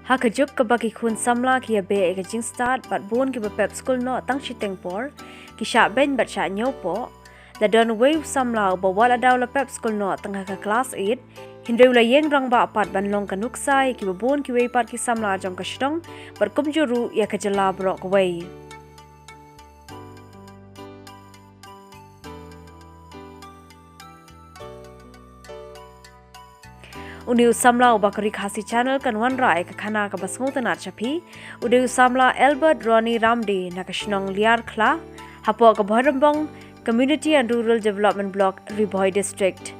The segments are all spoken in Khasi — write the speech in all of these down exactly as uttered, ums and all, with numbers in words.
Ha ka juk kaba ki khun samla ki ïa beh ïa ka jingstad bad bun kiba pep skul noh tang shiteng por, ki shah beiñ bad shah ñiew poh, la don uwei u samla uba wat la daw la pep skul noh tang ha ka klas eight, hynrei u la ïeng rangbah pat ban long ka nuksa ïa kiba bun kiwei pat ki samla jong ka shnong bad kumjuh ruh ïa ka jylla baroh kawei. Une u samla uba ka Ri Khasi Channel kan wanrah ïa ka khana kaba sngewtynnat sha phi, u dei u samla Albert Ronnie Ramde na ka shnong Liarkhla, hapoh ka Bhoirymbong Community and Rural Development Block, Ri Bhoi District.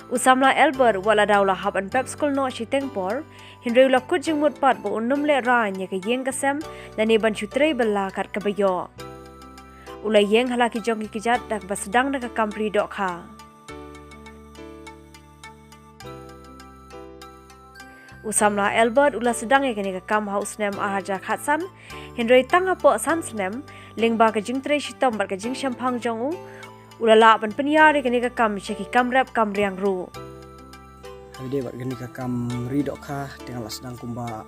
U samla Albert wat la daw la hap ban pep skul noh shiteng por, hynrei u la kut jingmut pat ba un ym lehraiñ ïa ka ïing ka sem lane ban shu trei bylla kat kaba ïoh. U la ïeng ha la ki jong ki kjat da kaba sdang da ka kam ri dohkha. U samla Albert u la sdang ïa kane ka kam ha u snem ar hajar khatsan, hynrei tang hapoh san snem, lyngba ka jingtrei shitom bad ka jingshemphang jong u, u la lah ban pynïar ïa kane ka kam sha ki kam rep kam riang ruh. Haba ïadei bad kane ka kam ri dohkha, te nga la sdang kumba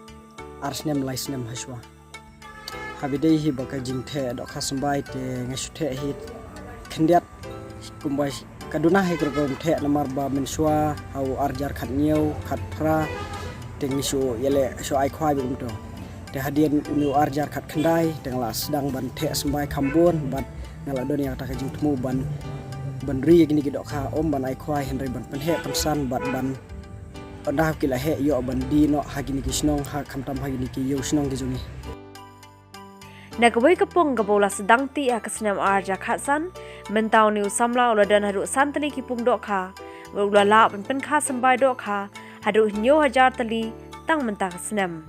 ar snem lai snem hashwa. Haba ïadei hi bad ka jingtheh dohkha symbai te nga shu theh hi khyndiat kumba ka duna hi ka rukom theh namar ba mynshuwa ha u ar hajar khathynñiew khatphra te nga shu ïaleh shu ai khwai bad kumto. Te hadien une u ar hajar khatkhyndai te nga la sdang ban theh symbai kham bun bad nga la don ïa kata ka jingthmu ban ban ri ïa kine ki dohkha, ym ban ai khwai hynrei ban pynheh pynsan bad ban ynda ki la heh ïoh ban die noh ha kine ki shnong, ha khamtam ha kine ki ïew shnong ki jong ngi. Na kawei ka pung kaba u la sdang tih ha ka snem ar hajar khatsan, mynta une u samla u la don haduh san tylli ki pung dohkha, bad u la lah ban pynkha symbai dohkha haduh hynñiew hajar tylli tang mynta ka snem.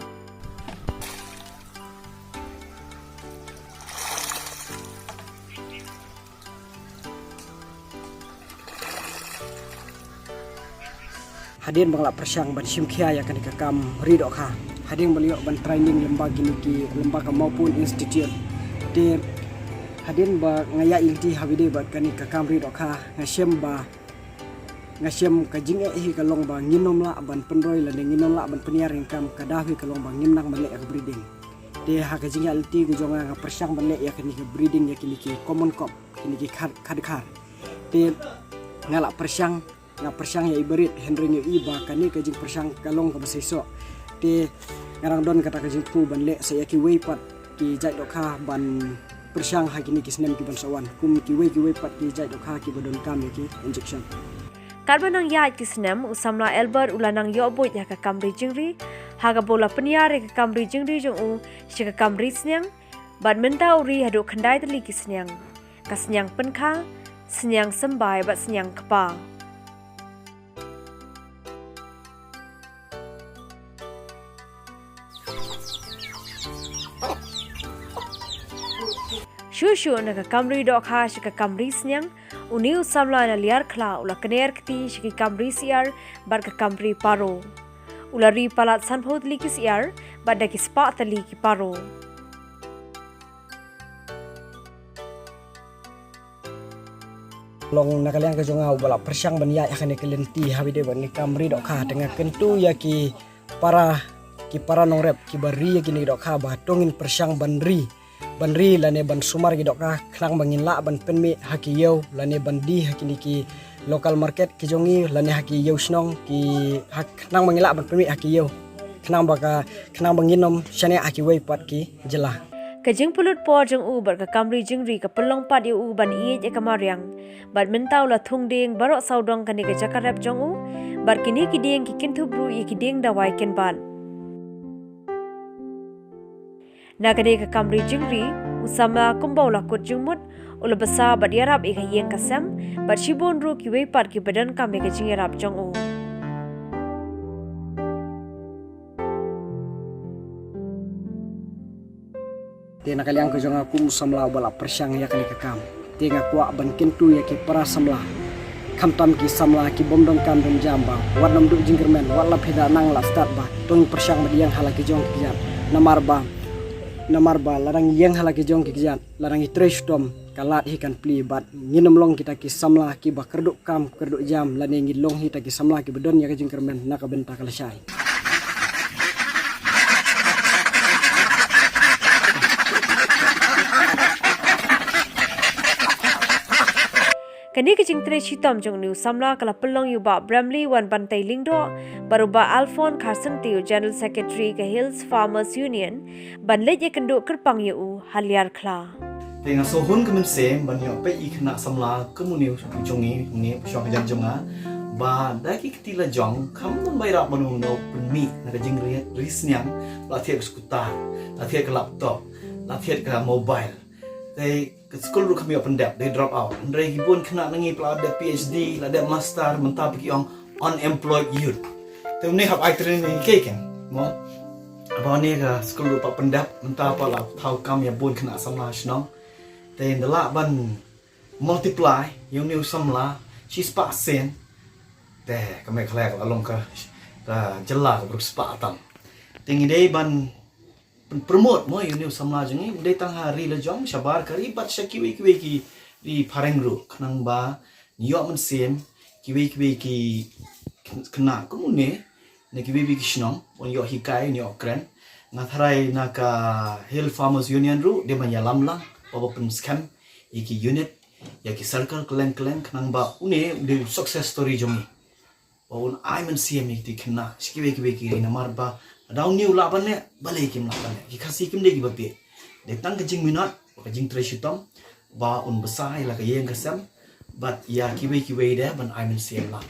Hadien ba nga la pyrshang ban shim khia ïa kane ka kam ri dohkha, hadien ba la ïoh ban training lyngba kine ki, lyngba ka Mawpun Institute. Te hadien ba nga ïaid lynti haba ïadei bad kane ka kam ri dohkha, nga shem ba, nga shem ka jingeh hi ka long ba ngin ym lah ban pynroi lane ngin ym lah ban pynïar ïa ka kam, ka daw hi ka long ba ngim nang ban leh ïa ka breeding. Te ha ka jingïaid lynti ka jong nga, nga pyrshang ban leh ïa kane ka breeding ïa kine ki common cock, kine ki khad, khadkhar. Te nga la pyrshang, nga pyrshang ïa i barit, hynrei ngi ïohi ba kane ka jingpyrshang ka long kaba seisoh. Te nga dang don kata ka jingthmu ban leh sa ïa kiwei pat ki jait dohkha ban pyrshang ha kine ki snem ki ban sa wan, kum kiwei kiwei pat ki jait dohkha kiba donkam ïa ki injection. Katba nang ïaid ki snem, u samla Albert u la nang ïoh buit ha ka kam ri jingri, ha kaba u la pynïar ïa ka kam ri jingri jong u sha ka kam ri sniang, bad mynta u ri haduh khyndai tylli ki sniang. Ka sniang pynkha, sniang symbai bad sniang kpa. Shuh shuh na ka kam ri dohkha sha ka kam ri sniang, une u samla na Liarkhla u la kner kti sha ki kam ri syiar bad ka kam ri paro. U la ri palat sanphew tylli ki syiar bad da ki spah tylli ki paro. Long na ka liang ka jong nga uba la pyrshang ban ïaid ha kane ka lynti haba ïadei bad kane ka kam ri dohkha, te nga kyntu ïa ki para, ki para nongrep kiba ri ïa kine ki dohkha ba to ngin pyrshang ban ri, ban ri lane ban sumar ki dohkha khnang ba ngin lah ban pynmih ha ki ïew lane ban die ha kine ki local market ki jong ngi lane ha ki ïew shnong ki, ha khnang ba ngin lah ban pynmih ha ki ïew, khnang ba ka, khnang ba ngin ym shaniah ha kiwei pat ki jylla. Ka jingpynlut por jong u bad ka kam ri jingri ka pynlong pat ïa u ban ïeit ïa ka mariang. Bad mynta u la thung dieng baroh sawdong kane ka jaka rep jong u, bad kine ki dieng ki kynthup ruh ïa ki dieng dawai kynbat. Na kane ka kam ri jingri, u samla kumba u la kut jingmut, u la bsa bad ïarap ïa ka ïing ka sem, bad shibun ruh kiwei pat kiba donkam ïa ka jingïarap jong u. Te na ka liang ka jong nga kum u samla uba la pyrshang ïa kane ka kam, te nga kwah ban kyntu ïa ki para samla, khamtam ki samla ki bym donkam donjam ba wat nym duh jingkyrmen, wat la phi da nang la stad ba to ngin pyrshang ban ïeng ha la ki jong ki kjat. Namar ba, namar ba lada ngi ïeng ha la ki jong ki kjat, lada ngi trei shitom, ka lad hi kan plie bad ngin ym long kita ki samla kiba kyrduh kam kyrduh jam lane ngin long hi ta ki samla kiba don ïa ka jingkyrmen na ka bynta ka lashai. Kane ka jingtrei shitom jong u samla ka la pynlong ïa u Bah Bramley Wanbantei Lyngdoh bad u Bah Alphonse Kharsyntiew, General Secretary ka Hills Farmers Union, ban leit ïakynduh kyrpang ïa u ha Lyngkhla. Te nga sngewhun ka mynsiem ban ïoh peit ïa ki khynnah samla kum une u jong ngi, une u shong hajan jong nga. Ba da ki kti la jong, kham don ba ïarap ban ong no pynmih na ka jingri, ri sniang, la thied ka skutar, la thied ka laptop, la thied ka mobile. Te ka skul ruh kham ïoh pyndep, dei drop out. Hynrei ki bun khynnah na ngi pla dep PhD, la dep master, mynta pa ki ong unemployed youth. Te une hap ai training ïa ki ken, mo. Ba une ka skul ruh pat pyndep, mynta pat la thaw kam ïa bun khynnah samla shnong. Te ynda lah ban multiply ïa une u samla shispah sien. Te ka Meghalaya ka la long ka, ka jylla kaba ruh spah tam. Te ngi dei ban pyn-, promote mo ïa une u samla jong ngi, ym dei tang ha ri la jong, shabar ka ri bad sha kiwei kiwei ki ri phareng ruh, khnang ba ngi ïoh mynsiem, kiwei kiwei ki khynnah kum une, na kiwei kiwei ki shnong, un ïoh hikai, un ïoh kren. Nga tharai na ka Hill Farmers Union ruh, dei ban ïalam lang, ba, ba pynskhem ïa ki unit, ïa ki circle kylleng kylleng, khnang ba une u dei u success story jong ngi. Ba un ai mynsiem ïa ki khynnah sha kiwei kiwei ki ri, namar ba lada une u lah ban leh, balei kim lah ban leh? Ki Khasi kim dei kiba bieit. Dei tang ka jingminot, ka jingtrei shitom, ba un bsa ïa la ka ïing ka sem bad ïa kiwei kiwei de ban ai mynsiem lang.